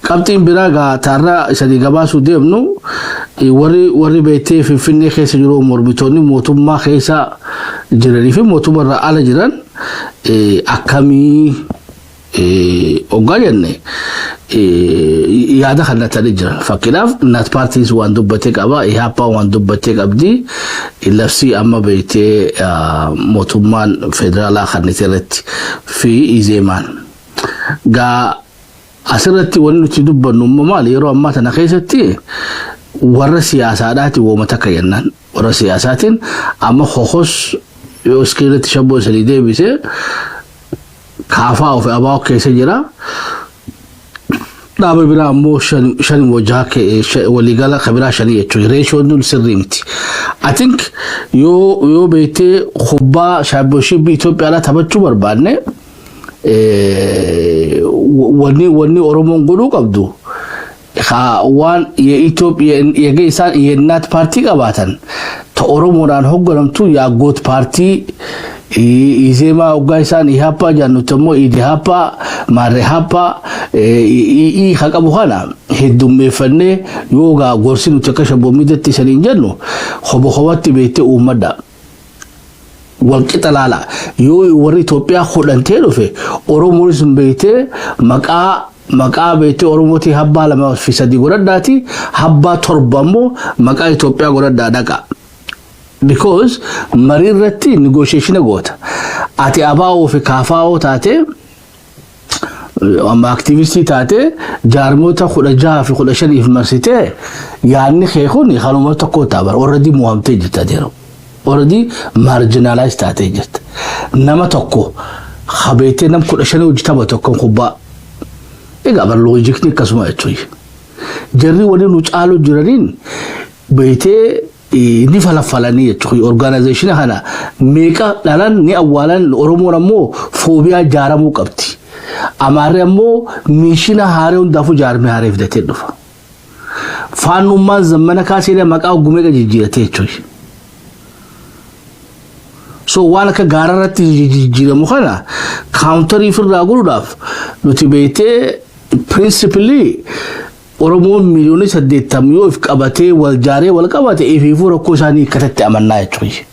Qabxiin biraa gaa taarraa isanii gabaasuu deemnu, warri beektee Finfinnee keessa jiru, mormitoonni mootummaa keessa jiranii fi mootummaa irraa ala jiran akkamii hoggaa jenne, yaada kannatanii jiran. Fakkeenyaaf, Naat Paartiinis waan dubbatee qaba, Ihaappaan waan dubbattee qabdi, labsii amma beektee mootummaan federaalaa kannite irratti fi Izeemaan. Gaa asirratti wanni nuti dubbannu immoo maali? Yeroo ammaa tana keessatti warra siyaasaadhaati wooma takka jennaan. Warra siyaasaatiin amma hokos yoo iskiriinitti shabboo isanii deebise, kaafaa of abaa keessa jira. Dhaaba biraa ammoo shan jaha, waliigala ka biraa shanii jechuudha. Ratioon nun sirrii miti. I think yoo beektee kubbaa championshipii Itoophiyaadhaa taphachuu barbaanne, wanni Oromoon godhuu qabdu waan Itoophiyaa isaan yennaat paartii qabaatan ta Oromoodhaan hoogganamtu yaaggoot paartii Izeemaa hoggaa isaan Ihaappaa jennutti immoo Idihaappaa, Maarrehaappaa ha qabu kana heddummeeffannee, yoo gaa gorsi nuti akka shabboomiidatti isaniin jennu, hoba hobatti beektee uummadha. Walqixa laala. Yoo warri Itoophiyaa 10 ta'ee dhufe, Oromoonis beektee maqaa beektee Oromootii habbaa lama fi sadii godhadhaati, habbaa torba immoo maqaa Itoophiyaa godhadhaa dhaqa. Because marii irratti negotiation goota. Ati abaa'oo fi kaafaa'oo taate, amma activistii taate, jaarmoota 16 fi 15f marsitee, yaadni kee kun kanuma tokko ta'a bara already mo'amtee jirta yeroo. Already marginalize taatee jirta. Nama tokko habeetee nam 15 hojii tapha tokko kubbaa. Egaa bara logicni akkasuma jechuudha. Jarri waliin nu caalu jiraniin beetee ni falaffalanii jechuudha. Organization kana meeqa dhalan ni awwaalan. Oromoon ammoo phobia jaaramuu qabdi. Amaarri ammoo miishina haaree hundaafuu jaarmee haaree fidatee dhufa. Faannummaan zammana kaasee maqaa oggumeeqa jijjiiratee jechuudha. So waan akka gaara irratti jijjiiramu kana counterii ofirraa godhuudhaaf, nuti beektee principally Oromoon 80 miliyoonii yoo if qabatee wal jaaree wal qabate, ifiifuu rakkoo isaanii hiikkatatti amannaa jechuudha.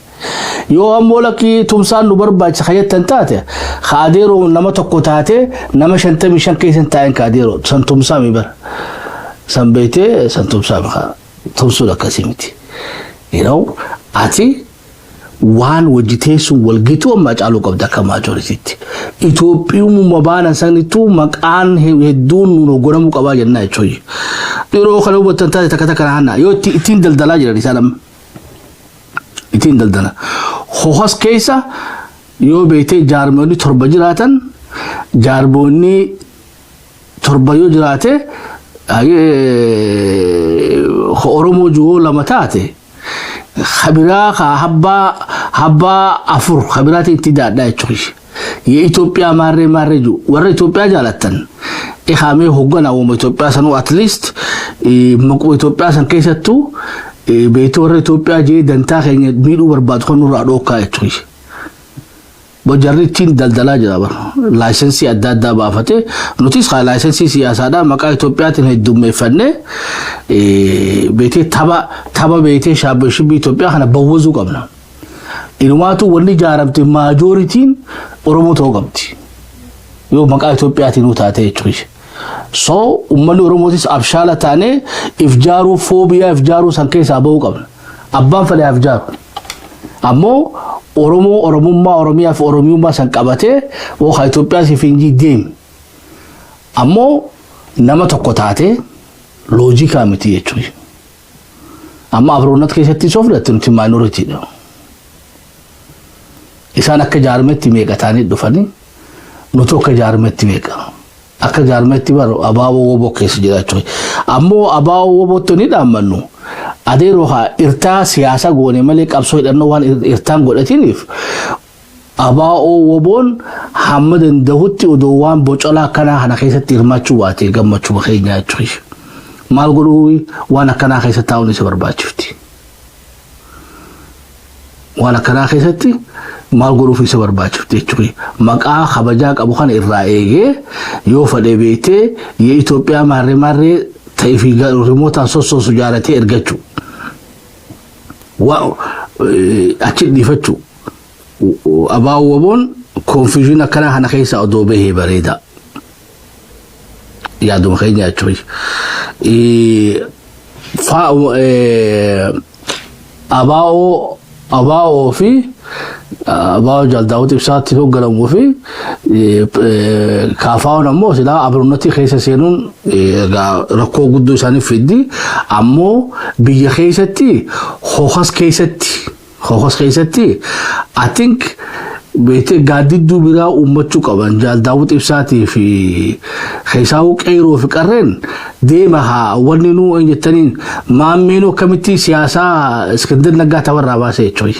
Yoo ammoo lakkii, tumsaan nu barbaachisa kajettan taate, kaadeeroo nama tokko taate, nama 55 keessa taa'en, kaadeeroo san tumsaa mi bara. San beektee san tumsaa mi tumsuun akkasii miti. Ati waan wajji teessuun walgituu amma caaluu qabda akka majorityitti. Itoophiyummaa baanan sanittuu maqaan hedduun nuun hoogganamuu qabaa jennaa jechuudha. Yeroo kana hubattan taate, takka takka naannaa yoo ittiin daldalaa jiran isaan amma. Ittiin daldala. Hohas keessa yoo beektee jaarmoonni torba jiraatan, jaarmoonni torba yoo jiraate, Oromoo jiru lama taate, kabiraa ka habbaa afur kabiraatiin itti daadhaa jechuudha. የኢትዮጵያ ማሬ ማሬ jiru warra Itoophiyaa jaalattan ihaamee hoogganaa uuma Itoophiyaa sanuu, at least maquma Itoophiyaa san keessattuu beektuu warra Itoophiyaa jee dantaa keenya miidhuu barbaadu kan nurraa dhookkaa jechuudha. Jarri ittiin daldalaa jira bara. Licensii adda addaa baafatee, nutis haa licensii siyaasaadhaa maqaa Itoophiyaatiin heddummeeffannee beetee tapha beetee championshipii Itoophiyaa kana bawwazuu qabna. Inumaatu wanni ijaaramte majorityn Oromoo ta'uu qabdi. Yoo maqaa Itoophiyaatiin nuu taate jechuudha. So uummanni Oromootis abshaala taanee if jaaruu, phobia if jaaruu san keessaa bahuu qabna. Abbaan fedhe if jaaru. Ammoo Oromoo, Oromummaa, Oromiyaa fi Oromiyummaa san qabatee yookaan Itoophiyaa siif hin deemi. Ammoo nama tokko taatee logic miti jechuudha. Amma Abroonnat keessatti soo fudhatte, nuti minoritydha. Isaan akka jaarmetti meeqa ta'anii dhufanii, nuti akka jaarmetti meeqa. Akka jaarmetti baru abaaboo woboo keessa jiraachuu. Ammoo abaaboo wobootti ni dhaammannu. Adeeroo haa irtaa siyaasa goone malee qabsoo hidhannoo waan irtaan godhatiniif, abaa'oo woboon hamma danda'utti odoo waan bocolaa akkanaa kana keessatti hirmaachuu baate gammachuu keenya jechuudha. Maal godhuu, waan akkanaa keessa taa'uun isa barbaachifti. Waan akkanaa keessatti Maal godhuuf isa barbaachifte jechuudha. Maqaa kabajaa qabu kana irraa eegee yoo fedhe beektee የኢትዮጵያ maarree maarree ta'ee fi rimootaan sossoosu jaalatee ergachuu. Achi dhiifachuu. ABO WBOn confusion akkanaa kana keessa odoo bahee bareeda. Yaaduma keenya jechuudha. ABO fi ABO Jaal Daawud Ibsaatti hoogganamuu fi KFO'n ammoo silaa abroonnatti keessa seenuun rakkoo guddoo isaaniif fiddi. Ammoo biyya keessatti hokas keessatti I think beetee gaaddidduu biraa uummachuu qaban. Jaal Daawud Ibsaatii fi keessaawuu qeeroo fi qarreen deema haa wanni nuu jettaniin maammeen akkamitti siyaasaa Iskindir Naggaa tabarraa baasee jechuudha.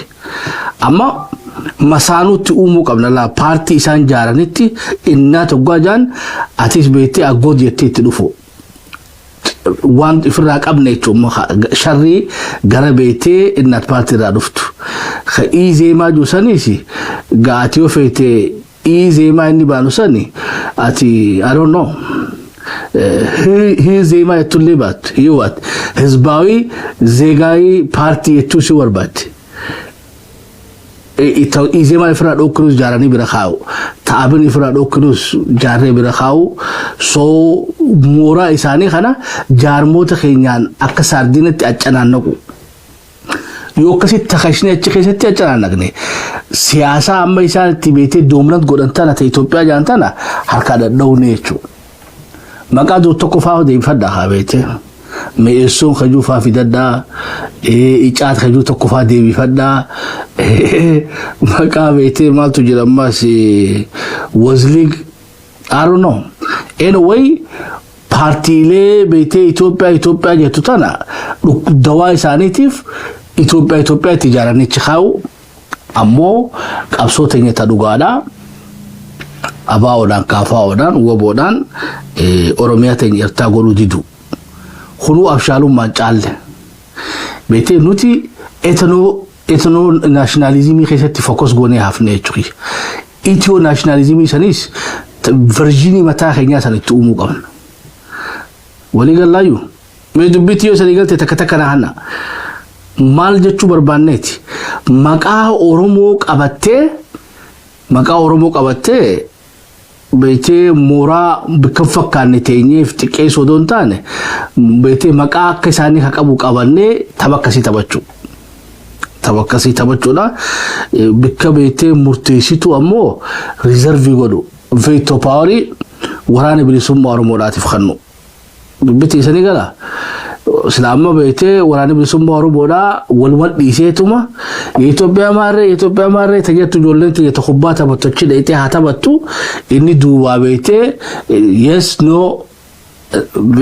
Amma masaanuutti uumuu qabna laa, paartii isaan jaaranitti innaa tokko jaan atis beektee aggoot jettee itti dhufu. Waan ifirraa qabne jechuun sharrii gara beektee innaat paartii irraa dhuftu. Ka Izeemaa jiru sanis gaati yoo feete Izeemaa inni baanu sani ati, I don't know. ዜማ jettullee baattu yoo baattu ህዝባዊ ዜጋዊ ፓርቲ jechuu si barbaadde. Izeemaa ifirraa dhokkinus jaaranii bira kaa'u. Ta'abin ifirraa dhokkinus jaarree bira kaa'u. Soo mooraa isaanii kana jaarmoota keenyaan akka saardiinatti accanaannaqu. Yoo akkasitti takashnee achi keessatti accanaannaqne, siyaasaa amma isaan itti beetee dominant godhan tana ta'e Itoophiyaa jaan tana harkaa dhadha'uune jechuudha. Maqaa dur tokko faa deebifadhaa haa beetee. Mi'eessuun kajuu faa fidadhaa, icaat kajuu tokko faa deebifadhaa, maqaa beetee maaltu jira ammas, wazliig, I don't know. Anyway, paartiilee beetee Itoophiyaa Itoophiyaa jettu tana dawaa isaaniitiif Itoophiyaa Itoophiyaa itti ijaaranii achi kaa'u. Ammoo qabsoo teenya ta dhugaadhaa. ABOdhaan, KFOdhaan, WBOdhaan Oromiyaa teenya irtaa godhuu didu. Kunuu abshaalummaan caalle. Beetee nuti ethno nationalism keessatti focus goonee hafne jechuudha. Ethio nationalism sanis version mataa keenyaa san itti uumuu qabna. Walii gallaayyuu. Mee dubbitti yoo sanii galte takka takka na hanna. Maal jechuu barbaanneeti? Maqaa Oromoo qabattee beetee mooraa bakka hin fakkaanne teenyeef xiqqeessoo odoo hin taane, beetee maqaa akka isaanii ka qabu qabannee tapha akkasii taphachuu. Tapha akkasii taphachuudha. Bakka beetee murteessitu ammoo reserve godhu. Veto power Waraana Bilisummaa Oromoodhaatiif kennu. Dubbitti isanii gala. Sila amma beetee Waraana Bilisummaa Oromoodhaa walumaa dhiiseetuma Itoophiyaa maarree Itoophiyaa maarree tajettu, ijoolleen tiyya kubbaa taphattu achi dheetee haa taphattu, inni duubaa beetee yes, no,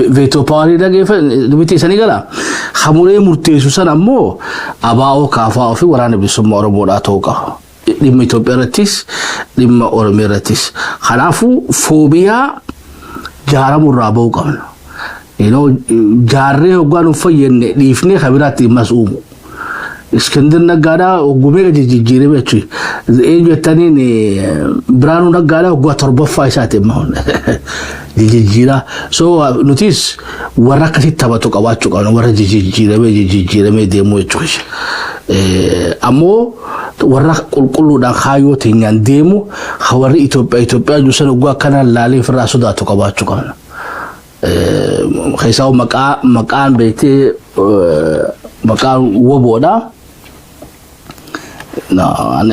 veto power dhageeffa. Dubbitti isanii gala. Hamuree murteessu san ammoo ABO, KFO fi Waraana Bilisummaa Oromoodhaa ta'uu qaba. Dhimma Itoophiyaa irrattis, dhimma Oromiyaa irrattis. Kanaafuu phobia jaaramurraa bahuu qabna. Jaarree hoggaa nu fayyadne dhiifnee kan biraatti dhimmas uumu. Iskindir Naggaadhaa hoggumee jijjiirame jechuudha. Eenyu jettaniin, Biraanuu Naggaadhaa hoggaa torbaffaa isaati immoo jijjiiraa. So nutis warra akkasitti taphatu qabaachuu qabna, warra jijjiiramee jijjiiramee deemuu jechuudha. Ammoo warra qulqulluudhaan kaayyoo teenyaan deemu, warri Itoophiyaa Itoophiyaa jiru sana hoggaa akkanaan laalee ofirraa sodaatu qabaachuu qabna. Keessaa maqaan beektee maqaan WBOdha.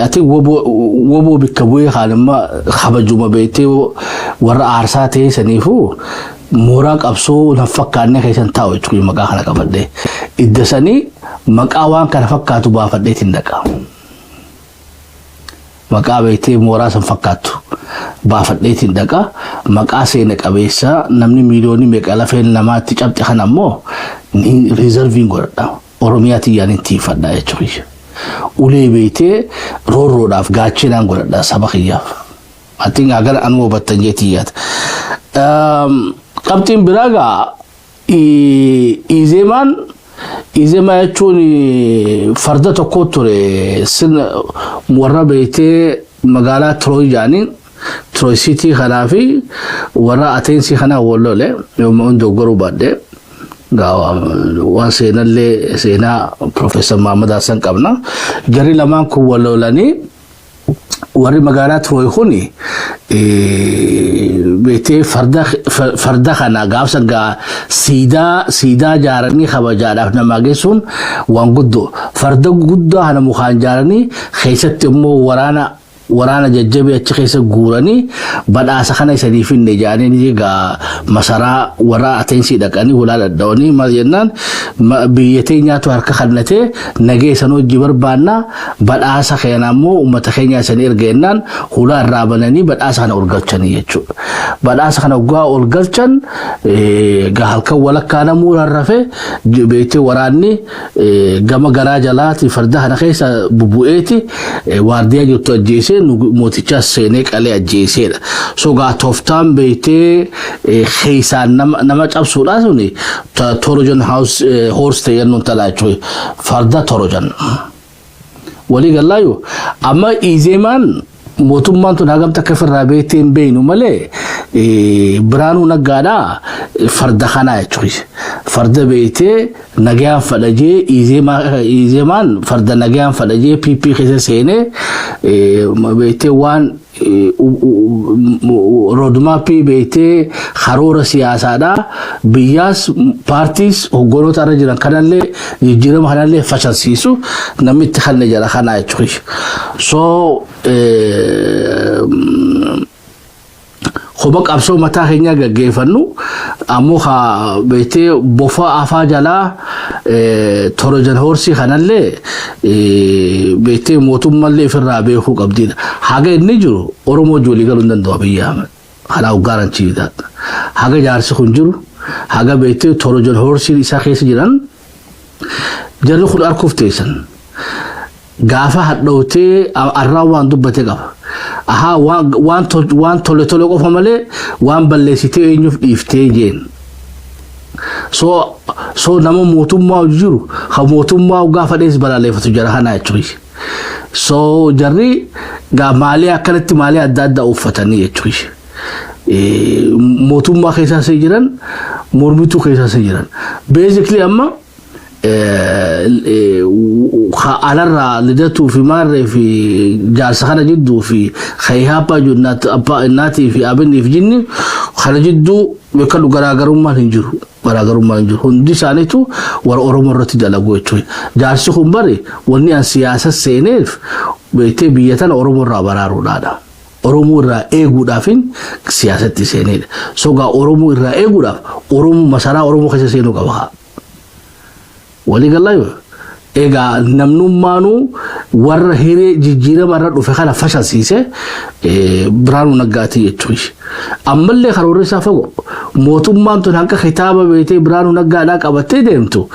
Ati WBO bikka bu'ee haalimma kabajuma beektee warra aarsaa ta'e saniifuu mooraa qabsoo na fakkaanne keessan taa'u jechuudha maqaa kana qabadhee. Idda sanii maqaa waan kana fakkaatu baafadheetiin dhaqa. Maqaa beektee mooraa san fakkaattu baafadheetiin dhaqa. Maqaa seena qabeessa namni miiliyoonii meeqa lafeen namaatti cabxe kana ammoo reserve godhadha. Oromiyaa tiyyaan hin tiifadha jechuudha. Ulee beektee roorroodhaaf gaachinaan godhadha saba kiyyaaf. Atiin agara anuma hubattan jeetiyyaata. Qabxiin biraa gaa Izeemaan Izemaa jechuun farda tokko ture, sirna warra beektee magaalaa Troy jedhaniin, Troy City kanaa fi warra Ateensii kanaa wal lole. Yommuu doggoruu baadhee waan seenallee seenaa Profeesar Mahammad Hassan qabna. Jarri lamaan kun wal lolanii, warri magaalaa Troy kuni beektee farda kana gaafsan gaa siidaa ijaaranii kabajaadhaaf namaa geessuun waan guddoo, farda guddaa kana mukaan ijaaranii, keessatti immoo waraana jajjabee achi keessa guuranii, badhaasa kana isanii finne jedhanii gaa masaraa warra Ateensii dhaqanii hulaa dhadha'anii, maal jennaan, biyya teenyaatu harka kannatee nagee san hojii barbaannaa, badhaasa kana immoo uummata keenya isanii erga jennaan, hulaa irraa bananii badhaasa kana ol galchanii jechuudha. Badhaasa kana waggaa ol galchan gaa halkan walakkaa namuu rarrafe, beektee waraanni gama garaa jalaati farda kana keessa bubbu'eeti waardiyaa jirtu ajjeesee, mootichaas seenee qalee ajjeeseedha. So gaa tooftaan beektee keessaan nama cabsuudha suni Trojan horse ta'e jennuun talaa jechuudha. Farda Trojan. Walii gallaayu amma Izeemaan mootummaan tun hagam takka ofirraa beektee hin beeknu malee, Biraanuu Naggaadhaa farda kanaa jechuudha. Farda beektee nagayaan fadhajee, Izeemaan farda nagayaan fadhajee PP keessa seenee, beektee waan roadmapii, beektee karoora siyaasaadhaa biyyaas paartiis hogganoota irra jiran kanallee jijjiirama kanallee fashalsiisu namni itti kanne jira kanaa jechuudha. So koba qabsoo mataa keenyaa gaggeeffannu ammoo haa beektee bofa afaa jalaa Trojan horsii kanallee beektee mootummaallee ofirraa beekuu qabdidha. Haga inni jiru Oromoo ijoollee galuu hin danda'u Abiyyi Ahmed. Kanaaf guaranteedha. Haga jaarsi kun jiru, haga beektee Trojan horsiin isaa keessa jiran, jarri kun arguuf teessan. Gaafa hadhootee arraan waan dubbate qaba. Ahaa, waan tole tole qofa malee waan balleessitee eenyuuf dhiiftee jeen. So nama mootummaa hojii jiru kan mootummaa gaafa dhees balaaleffatu jara kanaa jechuudha. So jarri gaa maalee akkanatti maalee adda addaa uffatanii jechuudha. Mootummaa keessaas jiran, mormituu keessaas jiran. Basically amma alarraa Lidatuu fi Maarree fi jaarsa kana jidduu fi Kayhaappaa Innaatii fi Abinnii fi Jinni kana jidduu beekadhu, garaagarummaan hin jiru. Garaagarummaan hin jiru. Hundi isaaniitu warra Oromoo irratti dalagu jechuudha. Jaarsi kun bari wanni an siyaasa seeneef beektee biyya tana Oromoo irraa baraaruudhaadha. Oromoo irraa eeguudhaafin siyaasatti seenedha. So gaa Oromoo irraa eeguudhaaf Oromoo masaraa Oromoo keessa seenuu qaba. Walii galaayu egaa namnummaanuu warra hiree jijjiirama irra dhufe kana fashalsiise Biraanuu Naggaatii jechuudha. Ammallee karoorri isaa fagoo. Mootummaan tun hanga kitaaba beektee Biraanuu Naggaadhaa qabattee deemtu,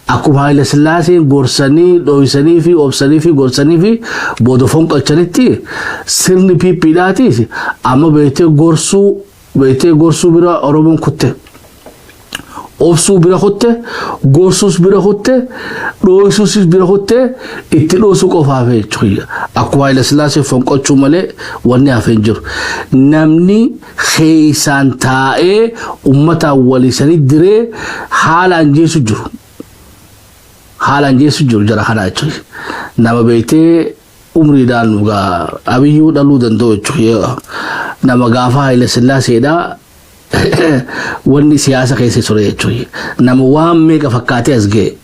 akkuma Haayila Sillaaseen gorsanii dho'isanii fi obsanii fi gorsanii fi booda fonqolchanitti, sirni PPdhaatiis amma beektee gorsuu bira Oromoon kutte. Obsuu bira kutte, gorsuus bira kutte, dhoosuus bira kutte, itti dhoosuu qofaaf jechuudha. Akkuma Haayila Sillaasee fonqolchuu malee wanni hafe hin jiru. Namni keessaan taa'ee uummataan waliisanii diree haalaan jeessu jiru. Haalaan jeessu jiru jara kanaa jechuudha. Nama beektee umriidhaan Abiyyuu dhaluu danda'u jechuudha. Nama gaafa Haayila Sillaaseedhaa wanni siyaasa keessa ture jechuudha. Nama waan meeqa fakkaatee as ga'e.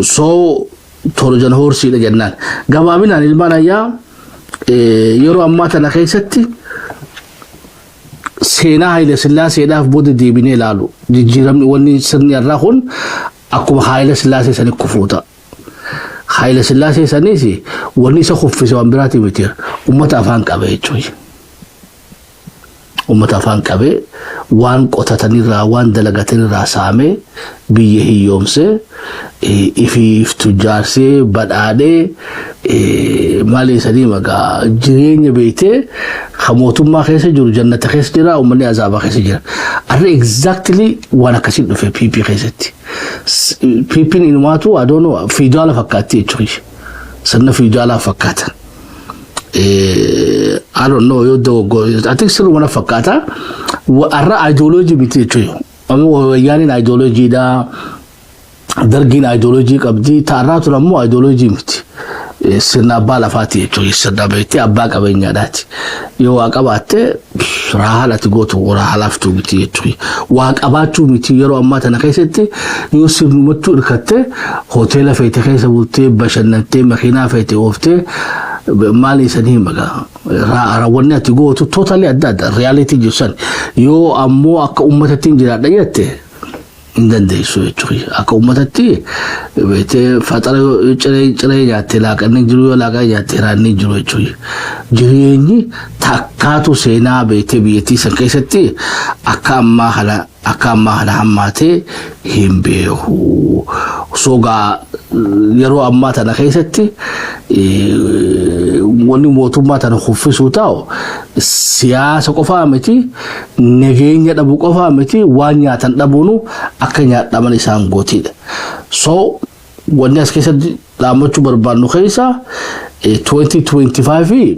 So Trojan horseiidha jennaan. Gabaabinaan ilmaan ayyaa, yeroo ammaa tana keessatti seenaa Haayile Sillaaseedhaaf booda deebinee ilaalu. Jijjiiramni wanni sirni irraa kun akkuma Haayile Sillaasee sanii kufuuta. Haayile Sillaasee saniis wanni isa kuffise waan biraati miti. Uummata afaan qabe jechuudha. Uummata afaan qabee, waan qotatanirraa waan dalagatanirraa saamee, biyya hiyyoomsee, ifiif tujjaarsee, badhaadhee, maali sanii maqaa jireenya beektee kan mootummaa keessa jiru jannata keessa jira, uummanni azaabaa keessa jira. Arra exactly waan akkasii dhufe PP keessatti. PP'n inumaatu adoonoo fiidaala fakkaatti jechuudha. Sirna fiidaalaa fakkaata. I don't know yoo dogoggore. I think sirnuma fakkaata. Arra ideology miti jechuudha. Ammoo Wayyaaniin ideology dha. Dargiin ideology qabdi. Taarraa tun ammoo ideology miti. Sirna abbaa lafaati jechuudha. Sirna beektee abbaa qabeenyaadhaati. Yoo waa qabaatte, raahaa ati gootu raahaa laaftuu miti jechuudha. Waa qabaachuu miti, yeroo ammaa tana keessatti yoo sirnumattuu hirkatte, hoteela feete keessa bultee, bashannantee, makiinaa feete ooftee, maali isanii magaa raawwanni ati gootu totally adda adda reality jiru san. Yoo ammoo akka uummatatti hin jiraadha jette, hin dandeessu jechuudha. Akka uummatatti beektee faxara ciree ciree nyaatte, laaqanni jiru, yoo laaqana nyaatte, raanni jiru jechuudha. Jireenyi takkaatu seenaa beektee biyyattii san keessatti akka ammaa kana hammaatee hin beeku. Sogaa yeroo ammaa tana keessatti wanni mootummaa tana kuffisuu ta'u siyaasa qofaa miti, nageenya dhabuu qofaa miti, waan nyaatan dhabuunu akka nyaadhaman isaan gootiidha. So wanni as keessatti dhaammachuu barbaannu keessa 2025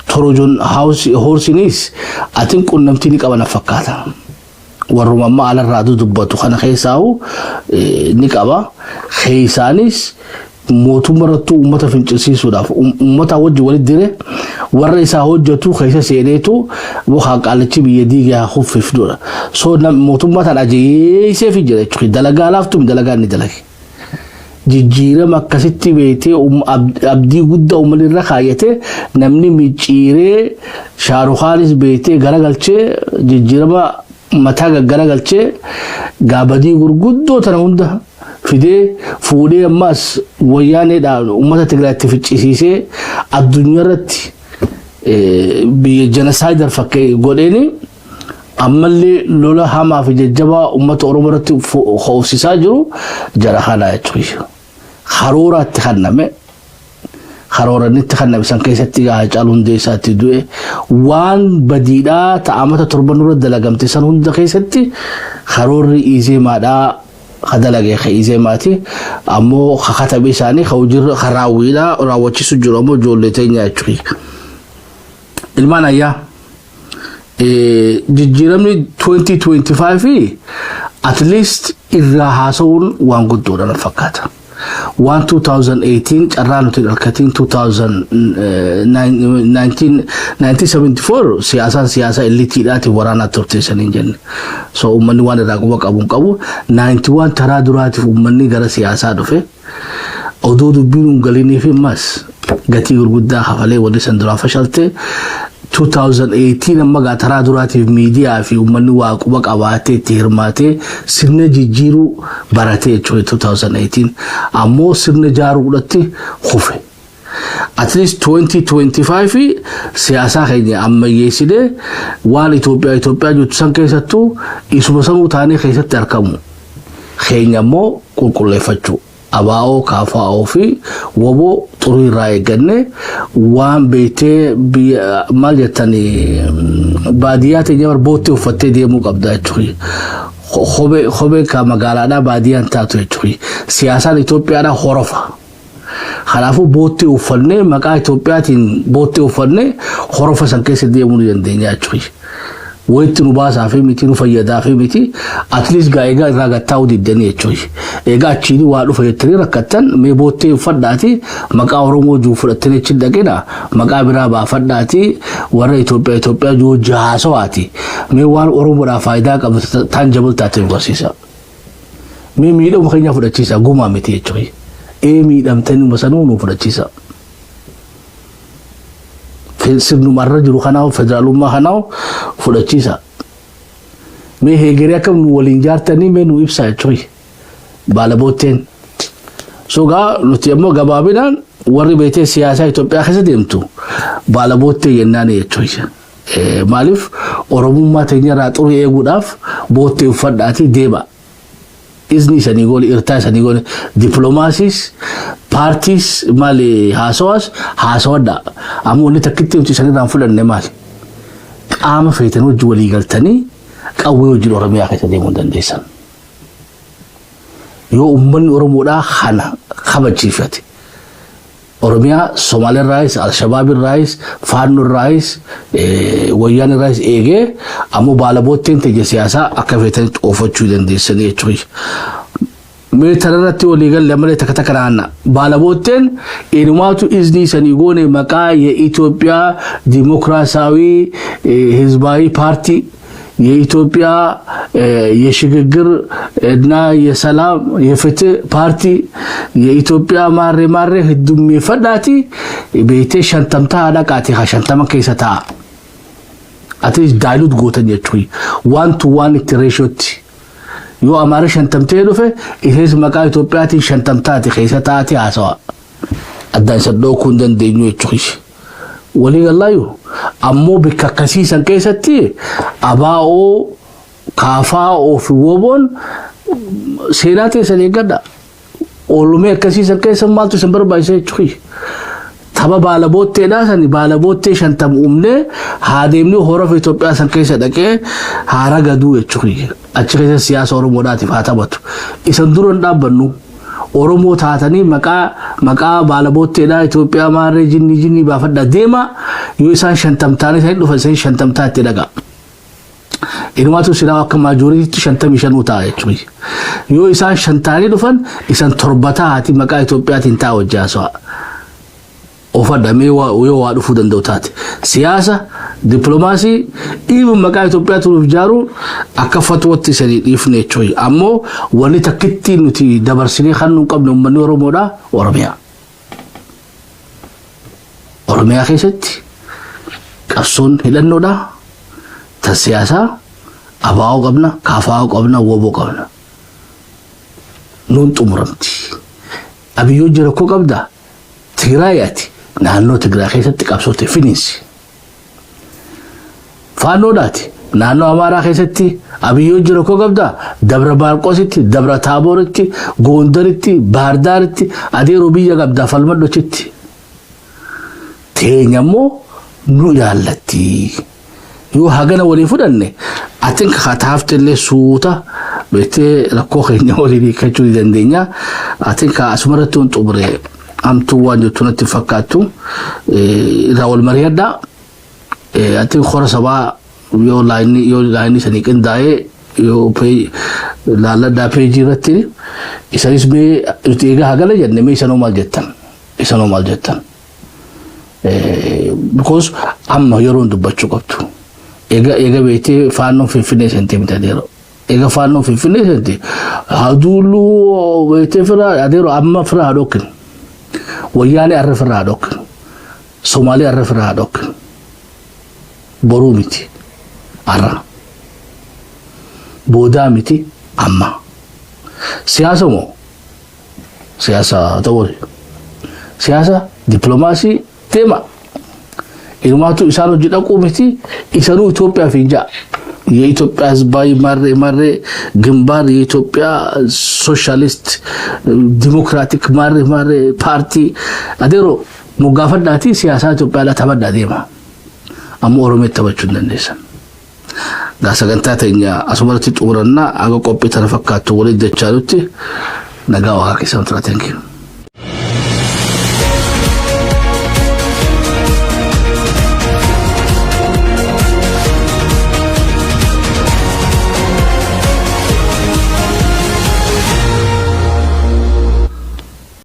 Trojan horse inis atiin qunnamtii ni qaban fakkaata. Warruma amma alarraa dubbatu kana keessaa'u ni qaba. Keessaanis mootummaa irrattuu uummata fincilsiisuudhaaf uummata wajji walitti dire, warra isaa hojjetu keessa seeneetu mukaan qaalichi biyya diigee haa kuffifnudha. So mootummaa tana ajeessee fi jira jechuudha. Dalagaa laaftuu dalagaa inni dalage. Jijjiirama akkasitti beektee abdii guddaa uummanni irra kaayyate, namni micciiree, Shaarukhaanis beektee garagalchee, jijjiirama mataa gaggaragalchee, gaabadii gurguddoo tana hunda fidee fuudhee, ammas Wayyaaneedhaan uummata Tigraayitti ficcisiisee, addunyaa irratti biyya genocider fakkee godheeni, ammallee lola hamaa fi jajjabaa uummata Oromoo irratti hoofsisaa jiru jara kana jechuudha. Karooraatti kanname, karooranni itti kanname san keessatti Haacaaluu Hundeessaatti du'e, waan badiidhaa ta'amata 7 dura dalagamte san hunda keessatti karoorri Izeemaadhaa ka dalage ka Izeemaati. Ammoo ka katabe isaanii, ka hojiirra ka raawwiidhaa raawwachiisu jiru ammoo ijoollee teenya jechuudha. Ilmaan ayyaa, jijjiiramni 2025 at least irraa haasa'uun waan guddoodha na fakkaata. Waan 2018 carraa nuti dhalkatiin, 1974 siyaasaan siyaasa elite iidhaati, waraanaa turteessanii hin jenne. So uummanni waan irraa quba qabu hin qabu. 91 taraa duraatiif uummanni gara siyaasaa dhufe. Odoo dubbiin hin galiniif ammas gatii gurguddaa kafalee wanni san duraa fashalte. 2018 amma gaa taraa duraatiif miidiyaa fi uummanni waa quba qabaatee itti hirmaatee sirna jijjiiruu baratee jechuudha. 2018 ammoo sirna jaaruudhatti kufe. At least 2025 siyaasaa keenya ammayyeessinee, waan Itoophiyaa Itoophiyaa jirtu san keessattuu isuma sanuu taanee keessatti argamu. Keenya immoo qulqulleeffachuu. ABO, KFO fi WBO xurii irraa eegganne, waan beektee biyya maal jettanii, baadiyyaa teenya boottee uffattee deemuu qabda jechuudha. Kophee ka magaalaadhaa baadiyyaan taatu jechuudha. Siyaasaan Itoophiyaadhaa horofa. Kanaafuu boottee uffannee, maqaa Itoophiyaatiin boottee uffannee, horofa san keessa deemuu ni dandeenya jechuudha. Wayitti nu baasaa fi miti, nu fayyadaa fi miti, at least gaa egaa irraa gattaa'uu diddanii jechuudha. Egaa achiin waa dhufa jettanii rakkattan, mee boottee uffadhaati, maqaa Oromoo jiru fudhattanii achi dhaqina, maqaa biraa baafadhaati, warra Itoophiyaa Itoophiyaa jiru jaasawaati. Mee waan Oromoodhaaf faayidaa qabu tangible taate nu barsiisa. Mee miidhama keenya fudhachiisa, gumaa miti jechuudha. Ee, miidhamtanii sanuu nu fudhachiisa. Sirnumarra jiru kanaaf federaalummaa kanaaf fudhachiisa. Mee heegeree akkam nu waliin jaartanii, mee nu ibsa jechuudha. Baala bootteen. So gaa nuti ammoo gabaabinaan warri beetee siyaasaa Itoophiyaa keessa deemtu baala boottee jennaan jechuudha. Maaliif Oromummaa teenya irraa xurii eeguudhaaf boottee uffadhaatii deema. Izni isanii goone, irtaa isanii goone, dippiloomaasiis paartiis maali, haasawaas haasawadha. Ammoo wanni takkitti nuti isanirraan fudhanne maali? Qaama feetan wajji walii galtanii Qawwee wajjin Oromiyaa keessa deemuu hin dandeessan. Yoo uummanni Oromoodhaa kana kabachiifate, Oromiyaa Somaaliirraayis, Alshabaabirraayis, Faannoorraayis, Wayyaanirraayis eegee, ammoo baalabootteen teenya siyaasaa akka feetanitti oofachuu dandeessanii jechuudha. Mee tanarratti walii galle malee takka takka naanna. Baalabootteen inumaatu iznii sanii goone maqaa የኢትዮጵያ ዲሞክራሲያዊ ህዝባዊ ፓርቲ፣ የኢትዮጵያ የሽግግር እና የሰላም የፍትህ ፓርቲ፣ የኢትዮጵያ ማሬ ማሬ heddummeeffadhaati beektee 50 dhaqaati haa 50 keessa taa'a. Ati dilute gootan jechuun one to one itti ratiotti. Yoo Amaara 50tee dhufe, isheenis maqaa Itoophiyaatiin 50taati keessa taate haasawa. Addaan isa dhookuu hin dandeenyu jechuudha. Walii gallaayu ammoo bakka akkasiisan keessatti ABO, KFO fi WBOn seenaa teessan eeggadha. Oolumee akkasiisan keessa maaltu isin barbaachisa jechuudha. Tapha baala bootteedhaa sani baala boottee 50 uumnee haa deemnee horofa Itoophiyaa san keessa dhaqee haara gaduu jechuudha. Achi keessa siyaasa Oromoodhaatiif haa taphatu. Isan dura hin dhaabbannu. Oromoo taatanii maqaa baala bootteedhaa Itoophiyaa maarree jinni jinni baafadha deema. Yoo isaan 50 taanii isaan dhufan, isaan 50 itti dhaqa. Inumaatu silaa akka majorityitti 55 ta'a jechuudha. Yoo isaan 5 taanii dhufan, isan 7 taati maqaa Itoophiyaatiin ta'a hojjaasawa. Ofadha mee yoo waa dhufuu danda'u taate. Siyaasa, dippiloomaasii, dhiibuu maqaa Itoophiyaa turuuf ijaaruun akka fatwatti isanii dhiifne jechuudha. Ammoo wanni takkitti nuti dabarsinee kan nu qabne uummanni Oromoodhaa Oromiyaa. Oromiyaa keessatti qabsoon hidhannoodhaa ta siyaasaa ABO qabna, KFO qabna, WBO qabna. Nuun xumuramti. Abiyyoo jira rakkoo qabdaa? Tigraayaati. Naannoo Tigraay keessatti qabsoote finiinsi. Faannoodhaati. Naannoo Amaaraa keessatti Abiyyoo jira rakkoo qabdaa? Dabra Maarqositti, Dabra Taabooritti, Gondaritti, Baardaaritti adeeroo biyya qabdaa falmadhochitti. Teenya immoo nu ilaallatti. Yoo hagana walii fudhanne, atin kataafte illee suuta beektee rakkoo keenya waliin hiikkachuu ni dandeenya. Atin ka asumarratti waan xumure hamtuu waan jettu natti fakkaattu irraa wal mari'adhaa. Atin kora sabaa yoo lineii sanii qindaa'ee yoo laalladhaa peejii irratti isanis mee nuti egaa hagana jenne, mee isanoo maal jettan, isanoo maal jettan? Because amma yeroon dubbachuu qabdu. Eega beektee Faannoon Finfinnee seentee miti adeero. Eega Faannoon Finfinnee seente haduuluu beektee fira adeero amma fira haa dhokkinu. Wayyaanee arra fira haa dhokkinu. Somaalee arra fira haa dhokkinu. Boruu miti. Arra. Boodaa miti, amma. Siyaasa moo? Siyaasa ta'uu. Siyaasa dippiloomaasii deema. Inumaatu isaan hojii dhaquu miti, isanuu Itoophiyaaf hin ja'a. የኢትዮጵያ ህዝባዊ ማሬ ማሬ ግንባር፣ የኢትዮጵያ ሶሻሊስት ዲሞክራቲክ ማሬ ማሬ ፓርቲ adeero moggaafadhaati siyaasaa Itoophiyaa taphadhaa deema. Ammoo Oromiyaa taphachuu hin dandeessan. Gaa sagantaa teenya asumarratti xumurannaa. Aga qophii tana fakkaattu waliin dachaanutti nagaa waaqa keessa tura. Thank you.